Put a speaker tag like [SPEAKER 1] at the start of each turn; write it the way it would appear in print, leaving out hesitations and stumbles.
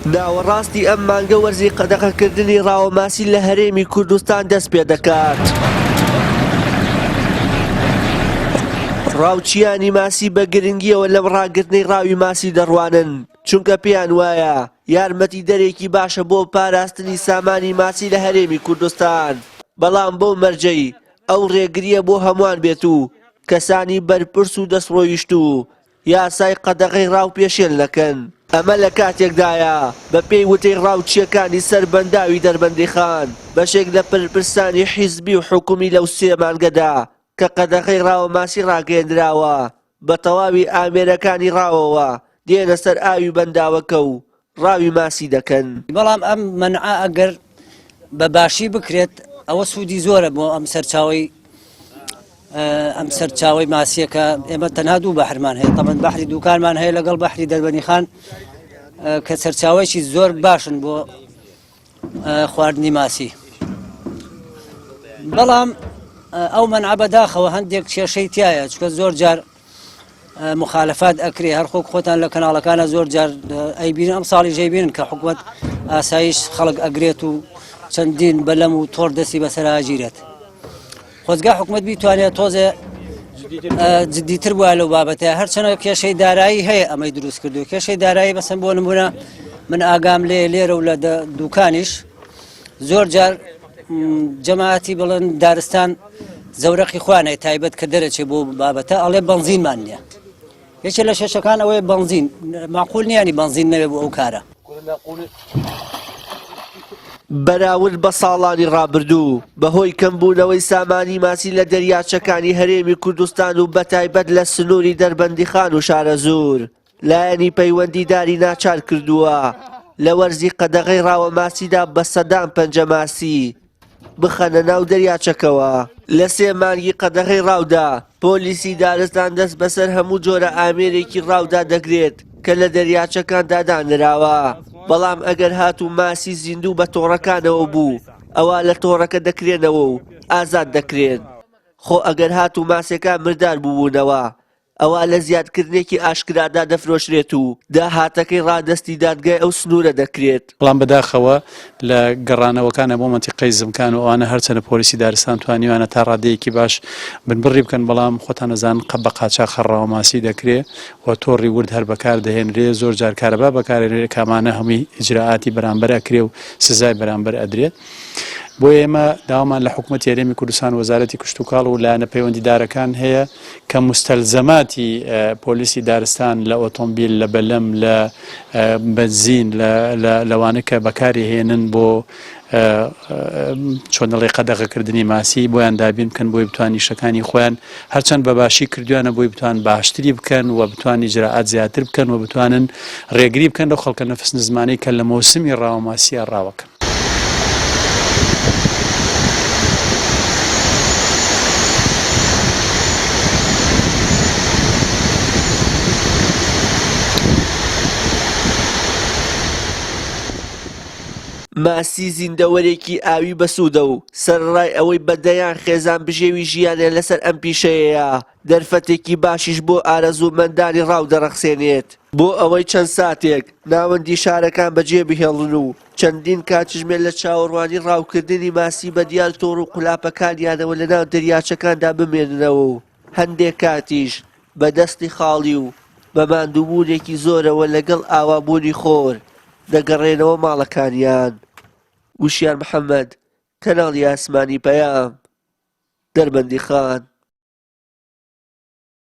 [SPEAKER 1] ناوەڕاستی ئەم مانگە وەرزی قەدەغەکردنی ڕاوەماسی لە هەرێمی کوردستان دەست پێدەکات. ڕاوچیانی ماسی بە گرنگیەوە لەم ڕاگرتنەی ڕاوی ماسی دەڕوانن، چونکە پێیان وایە یارمەتیدەرێکی باشە بۆ پاراستنی سامانی ماسی لە هەرێمی کوردستان، بەڵام بەو مەرجەی ئەو ڕێگرییە بۆ هەمووان بێت و کەسانی بەرپرس و دەستڕۆیشتوو یاسای قەدەغەی ڕاو پێشێل نەکەن. ئەمە لە کاتێکدایە، بەپێی وتەی ڕاوچییەکانی سەر بەنداوی دەربەندیخان، بەشێک لە پرپرسانی حیزبی و حکومی لەو سێ مانگەدا کە قەدەغەی ڕاوەماسی ڕاگەیەندراوە، بە تەواوی ئامێرەکانی ڕاوەوە دێنە سەر ئاوی بەنداوەکە و ڕاوی ماسی دەکەن.
[SPEAKER 2] بەڵام ئەم مەنعە ئەگەر بە باشی بکرێت ئەوە سوودی زۆرە بۆ ئەم سەرچاوەی ئەم سەرچاوەی ماسیەکە ئێمە تەنها دوو بەحرمان هەیە تەمەن بەحری دوکانمان هەیە لەگەڵ بەحری دەربەنیخان کە سەرچاوەیەکی زۆر باشن بۆ خواردنی ماسی بەڵام ئەو مەنعە بەداخەوە هەندێک کێشەی تایە چکە زۆر جار مخالفات ئەکرێ هەر خۆک خۆتان لە کەناڵەکانە زۆر جار ئەیبین ئەم ساڵی ژەیبین کە حکوومەت ئاسایش خەڵک ئەگرێت و چەندین بەلەم و تۆر دەستی بەسەراگیرێت خۆزگا حکومەت بیتوانێت تۆزێ جدیتر بووە لەو بابەتە هەرچەنە کێشەی دارایی هەیە ئەمەی دروست کردو کێشەی دارایی بەسەن بۆ نمونە من ئاگام لێ لێرە و لە دوکانیش زۆر جار جەماعەتی بڵێن دارستان زەورەقی خوانێ تایبەت کە دەرەچێ بۆ بابەتە ئەڵێ بەنزینمان نییە یەکێ لە شێشەکان ئەوەیە بەنزین معقول نیانی بەنزین نەوێ بۆ ئەو کارە.
[SPEAKER 1] بەراورد بە ساڵانی ڕابردوو، بەهۆی کەمبوونەوەی سامانی ماسی لە دەریاچەکانی هەرێمی کوردستان و بەتایبەت لە سنووری دەربەندیخان و شارەزوور، لایەنی پەیوەندیداری ناچار کردووە لە وەرزی قەدەغەی ڕاوەماسیدا بە سەدان پەنجە ماسی بخەنە ناو دەریاچەکەوە. لە سێ مانگی قەدەغەی ڕاودا، پۆلیسی دارستان دەست بەسەر هەموو جۆرە ئامێرێکی ڕاودا دەگرێت کە لە دەریاچەکاندا دانراوە، بەڵام ئەگەر هاتوو ماسی زیندوو بە تۆڕەکانەوە بوو، ئەوا لە تۆڕەکە دەکرێنەوە و ئازاد دەکرێن. خۆ ئەگەر هاتوو ماسیەکان مردار بووبوونەوە، ئەوا لە زیادکردنێکی ئاشکرادا دەفرۆشرێت و داهاتەکەی ڕادەستی دادگای ئەو سنوورە دەکرێت.
[SPEAKER 3] بەڵام بەداخەوە لە گەڕانەوەکانە بۆ مەنتیقەی زمکان و ئەوانە هەرچەندە پۆلیسی دارستان توانیویانە تا ڕادەیەکی باش بنبڕی بکەن بەڵام خۆتان ئەزانن قە بە قاچاخ هەر ڕاوەماسی دەکرێ و تۆڕی ورد هەر بەکار دەهێنرێ زۆر جار کارەبا بەکارێنرێ کە ئەمانە هەمووی ئیجرائاتی بەرامبەر ئەکرێ و سزای بەرامبەر ئەدرێت. بۆیە ئێمە داوامان لە حکومەتی هەرێمی کوردستان وەزارەتی کشتوکاڵ و لایەنە پەیوەندیدارەکان هەیە کە موستەلزەماتی پۆلیسی دارستان لە ئۆتۆمبیل لە بەلەم لە بەنزین لەوانە کە بەکاری هێنن بۆ چۆن دەڵێ قەدەغەکردنی ماسی بۆیان دابین بکەن بۆی بتوان ئیشەکانی خۆیان هەرچەند بە باشی کردویانە بۆی بتوان باشتری بکەن و بتوان ئیجرائات زیاتر بکەن و بتوانن ڕێگری بکەن لەو خەڵکە نەفس نزمانەی کە لە مەوسمی ڕاوەماسیە ڕاوەکەن.
[SPEAKER 1] ماسی زیندەوەرێکی ئاوی بەسوودە و سەرەڕای ئەوەی بە دەیان خێزان بژێوی ژیانیان لەسەر ئەم پیشەیەیە، دەرفەتێکی باشیش بۆ ئارەزوومەندانی ڕاو دەڕەخسێنێت، بۆ ئەوەی چەند ساتێک ناوەندی شارەکان بەجێبهێڵن و چەندین کاتژمێر لە چاوەڕوانی ڕاوکردنی ماسی بە دیار تۆڕ و قولاپەکانیانەوە لەناو دەریاچەکاندا بمێننەوە و هەندێک کاتیش بە دەستی خاڵی و بە ماندووبوونێکی زۆرەوە لەگەڵ ئاوابوونی خۆر دەگەڕێنەوە ماڵەکانیان. وشیار محەمەد، کەناڵی ئاسمانی پەیام، دەربەندیخان.